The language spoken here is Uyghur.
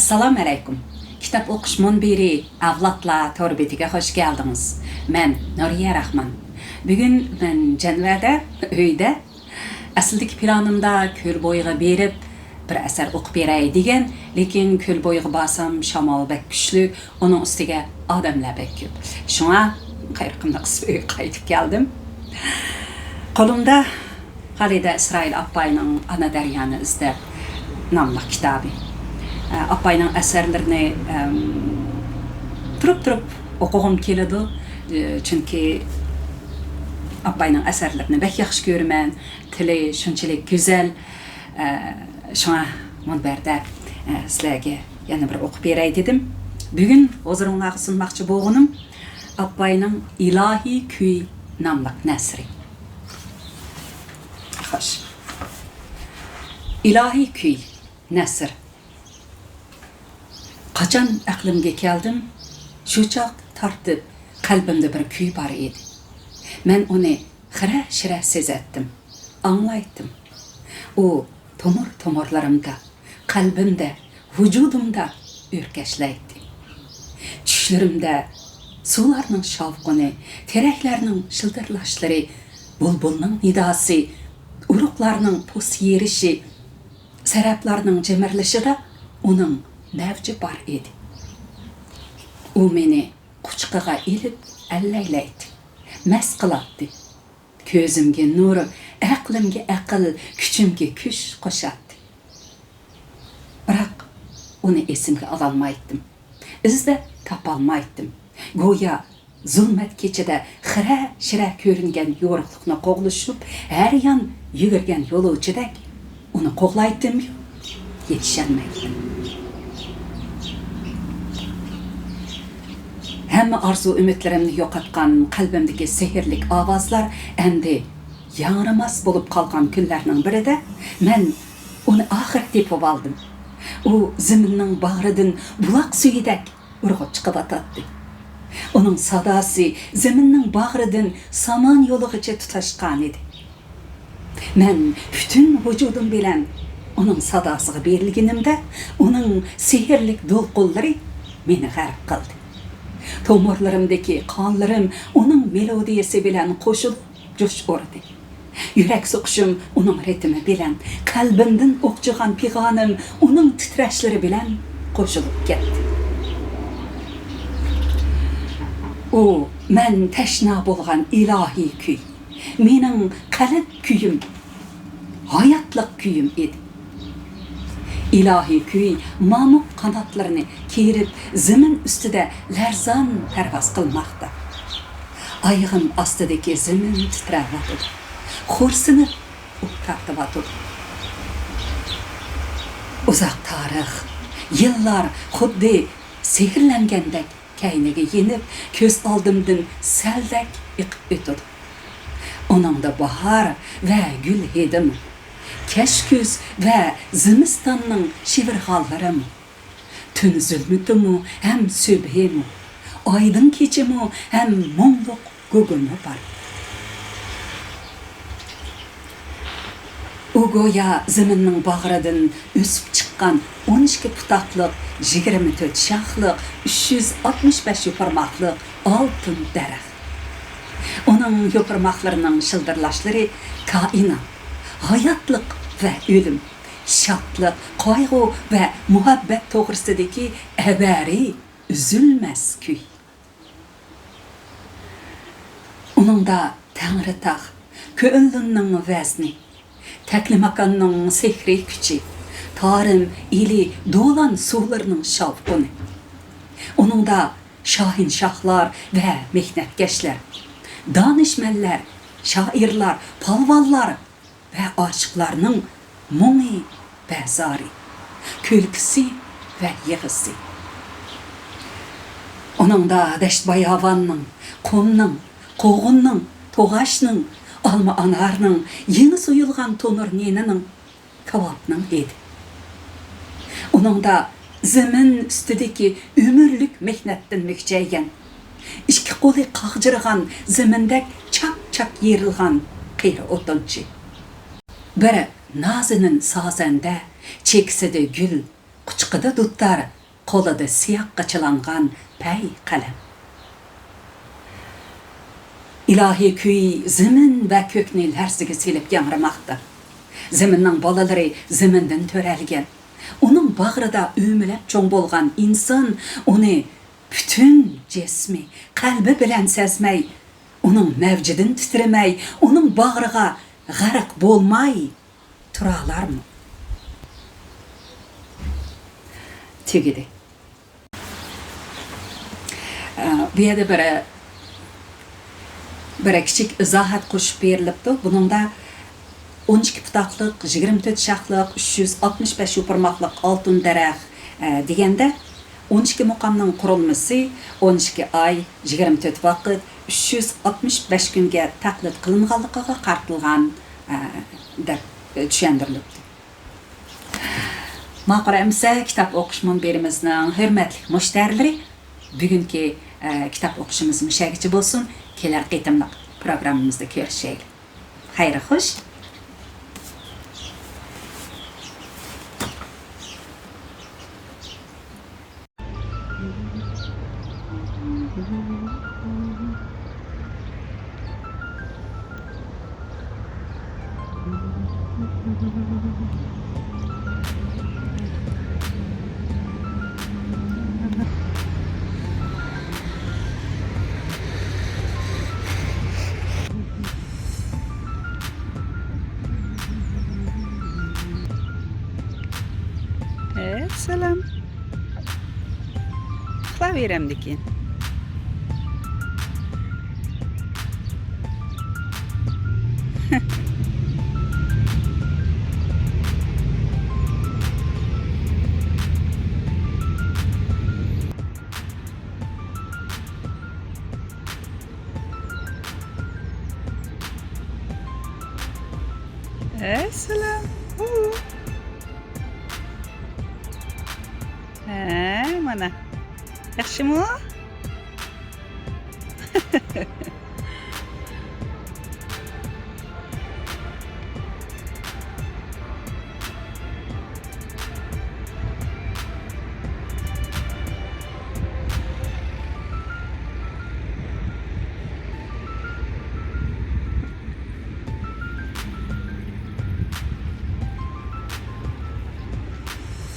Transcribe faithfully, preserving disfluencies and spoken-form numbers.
ئەسسالامۇ ئەلەيكۇم. كىتاب ئوقۇش مۇنبىرى ئەۋلادلار تور بېتىگە خوش كەلدىڭىز. مەن نۇرىيە راخمان. بۈگۈن مەن جەنۋەدە، ئۆيدە ئەسلىدىكى پىلانىمدا كۆل بويىغا بېرىپ، بىر ئەسەر ئوقۇپ بېرەي دېگەن، لېكىن كۆل بويىغا بارسام شامال بەك كۈچلۈك، ئۇنىڭ ئۈستىگە ئادەملەر بەك كۆپ. شۇڭا قايرىقىمدا قىسىپ ئۆيگە قايتىپ كەلدىم. قولۇمدا خالىدە ئىسرائىل ئاپاينىڭ ئانا دەريانى ئىزدەپ ناملىق كىتابى. ئاپاينىڭ ئەسەرلىرىنى، ئەم، تۇرۇپ-تۇرۇپ ئوقۇغۇم كېلىدۇ. چۈنكى ئاپاينىڭ ئەسەرلىرىنى بەك ياخشى كۆرىمەن. تىلى شۇنچىلىك گۈزەل. ئە، شۇڭا مۇنبەردە، ئە، سىلەرگە يەنە بىر ئوقۇپ بېرەي دېدىم. بۈگۈن ھۇزۇرۇڭلارغا سۇنماقچى بولغىنىم ئاپاينىڭ ئىلاھىي كۈي ناملىق نەسرى. خوش. ئىلاھىي كۈي، نەسر. قاچان ئەقلىمگە كەلدىم، شۇ چاغ تارتىپ قەلبىمدە بىر كۈي بار ئىدى. مەن ئۇنى خىرە-شىرە سېزەتتىم، ئاڭلايتتىم. ئۇ تومۇر-تومۇرلىرىمدا، قەلبىمدە، ۋۇجۇدۇمدا ئۆركەشلەيتتى. چۈشلىرىمدە سۇلارنىڭ شاۋقۇنى، تېرەكلەرنىڭ شىلدىرلاشلىرى، بۇلبۇلنىڭ نىداسى، ئۇرۇقلارنىڭ پوس يېرىشى، سەرەپلەرنىڭ جىمىرلىشىدا ئۇنىڭ مەۋجى بار ئىدى. ئۇ مېنى قۇچىقىغا ئېلىپ ئەللەيلەيتتى، مەست قىلاتتى. كۆزۈمگە نۇر، ئەقلىمگە ئەقىل، كۈچۈمگە كۈچ قوشاتتى. بىراق ئۇنى ئېسىمگە ئالالمايتتىم. ئىزدەپ تاپالمايتتىم. گويا زۇلمەت كېچىدە خىرە-شىرە كۆرۈنگەن يورۇقلۇقنى قوغلىشىپ، ھەر يان يۈگۈرگەن يولۇچىدەك ئۇنى قوغلايتتىممۇ، يېتىشەلمەيتتىم. ھەممە ئارزۇ-ئۈمىدلىرىمنى يوقاتقان قەلبىمدىكى سېھىرلىك ئاۋازلار ئەمدى ياڭرىماس بولۇپ قالغان كۈنلەرنىڭ بىرىدە مەن ئۇنى ئاخىرى تېپىۋالدىم. ئۇ زېمىننىڭ باغرىدىن بۇلاق سۈيىدەك ئۇرغۇپ چىقىۋاتاتتى. ئۇنىڭ ساداسى زېمىننىڭ باغرىدىن سامان يولىغىچە تۇتاشقانىدى. مەن پۈتۈن ۋۇجۇدۇم بىلەن ئۇنىڭ ساداسىغا بېرىلگىنىمدە، ئۇنىڭ سېھىرلىك دولقۇنلىرى مېنى غەرق قىلدى. تومۇرلىرىمدىكى قانلىرىم ئۇنىڭ مېلودىيىسى بىلەن قوشۇلۇپ جۇش ئۇردى. يۈرەك سوقۇشۇم ئۇنىڭ رىتىمى بىلەن، قەلبىمدىن ئوقچىغان پىغانىم ئۇنىڭ تىترەشلىرى بىلەن قوشۇلۇپ كەتتى. ئۇ مەن تەشنا بولغان ئىلاھىي كۈي، مېنىڭ قەلب كۈيۈم، ھاياتلىق كۈيۈم ئىدى. ئىلاھىي كۈي مامۇق قاناتلىرىنى كېرىپ، زېمىن ئۈستىدە لەرزان پەرۋاز قىلماقتا. ئايىغىم ئاستىدىكى زېمىن تىترەۋاتىدۇ، خورسىنىپ ئۇھ تارتىۋاتىدۇ. ئۇزاق تارىخ، يىللار خۇددى سېھىرلەنگەندەك كەينىگە يېنىپ، كۆز ئالدىمدىن سەلدەك ئېقىپ ئۆتىدۇ. ئۇنىڭدا باھار ۋە گۈل ھىدىمۇ، كەچ كۈز ۋە زىمىستاننىڭ شىۋىرغانلىرىمۇ، تۈن زۇلمىتىمۇ ھەم سۈبھىمۇ، ئايدىڭ كېچىمۇ ھەم مۇڭلۇق گۇگۇمۇ بار. ئۇ گويا زېمىننىڭ باغرىدىن ئۆسۈپ چىققان ئون ئىككى پۇتاقلىق، يىگىرمە تۆت شاخلىق، ئۈچ يۈز ئاتمىش بەش يوپۇرماقلىق ئالتۇن دەرەخ. ئۇنىڭ يوپۇرماقلىرىنىڭ شىلدىرلاشلىرى كائىنات، ھاياتلىق ۋە ئۆلۈم، شادلىق، قايغۇ ۋە مۇھەببەت توغرىسىدىكى ئەۋەرى ئۈزۈلمەس كۈي. ئۇنىڭدا تەڭرىتاغ، كۆئۈنلۈننىڭ ۋەزنى، تەكلىماكاننىڭ سېھرىي كۈچى، تارىم، ئىلى، دولان سۇلىرىنىڭ شاۋقۇنى. ئۇنىڭدا شاھىنشاھلار ۋە مېھنەتكەشلەر، دانىشمەنلەر، شائىرلار، پالۋانلار ۋە ئاشىقلارنىڭ مۇڭى ۋە زارى، كۈلكىسى ۋە يىغىسى. ئۇنىڭدا دەشت-باياۋاننىڭ، قۇمنىڭ، قوغۇننىڭ، توغاچنىڭ، ئالما-ئانارنىڭ، يېڭى سويۇلغان تونۇر نېنىنىڭ، كاۋاپنىڭ ھىدى. ئۇنىڭدا زېمىن ئۈستىدىكى ئۆمۈرلۈك مېھنەتتىن مۈكچەيگەن، ئىككى قولى قاغجىرىغان زېمىندەك چاك-چاك يېرىلغان قېرى ئوتۇنچى. بىر نازىنىن سازەندە، چېكىسىدە گۈل، قۇچىقىدا دۇتار، قولىدا سىياققا چىلانغان پەي قەلەم. ئىلاھىي كۈي زېمىن ۋە كۆكنى لەرزىگە سېلىپ ياڭرىماقتا. زېمىننىڭ بالىلىرى زېمىندىن تۆرەلگەن. ئۇنىڭ باغرىدا ئۆمىلەپ چوڭ بولغان ئىنسان ئۇنى پۈتۈن جىسمى، قەلبى بىلەن سەزمەي، ئۇنىڭ مەۋجىدىن تىترىمەي، ئۇنىڭ باغرىغا غەرق بولماي تۇرالارمۇ؟ تۈگىدى. ئە، بۇ يەردە بىر، بىر كىچىك ئىزاھات قوشۇپ بېرىلىپتۇ. بۇنىڭدا ئون ئىككى پۇتاقلىق، يىگىرمە تۆت شاخلىق، ئۈچ يۈز ئاتمىش بەش يوپۇرماقلىق ئالتۇن دەرەخ، ئە، دېگەندە، ئون ئىككى مۇقامنىڭ قۇرۇلمىسى ئون ئىككى ئاي، يىگىرمە تۆت ۋاقىت، ئۈچ يۈز ئاتمىش بەش كۈنگە تەقلىد قىلىنغانلىقىغا قارىتىلغان، ئە، دەپ، ئە، چۈشەندۈرۈلۈپتۇ. ماقۇل ئەمىسە، كىتاب ئوقۇش مۇنبىرىمىزنىڭ ھۆرمەتلىك مۇشتەرىلىرى، بۈگۈنكى، ئە، كىتاب ئوقۇشىمىز مۇشەگىچە بولسۇن. كېلەر قېتىملىق پروگراممىمىزدا كۆرۈشەيلى. خەير خوش. ئەسسالام. ئۇخلاۋېرەمدىكىن. ئەسسالام. ھە، مانا. ياخشىمۇ؟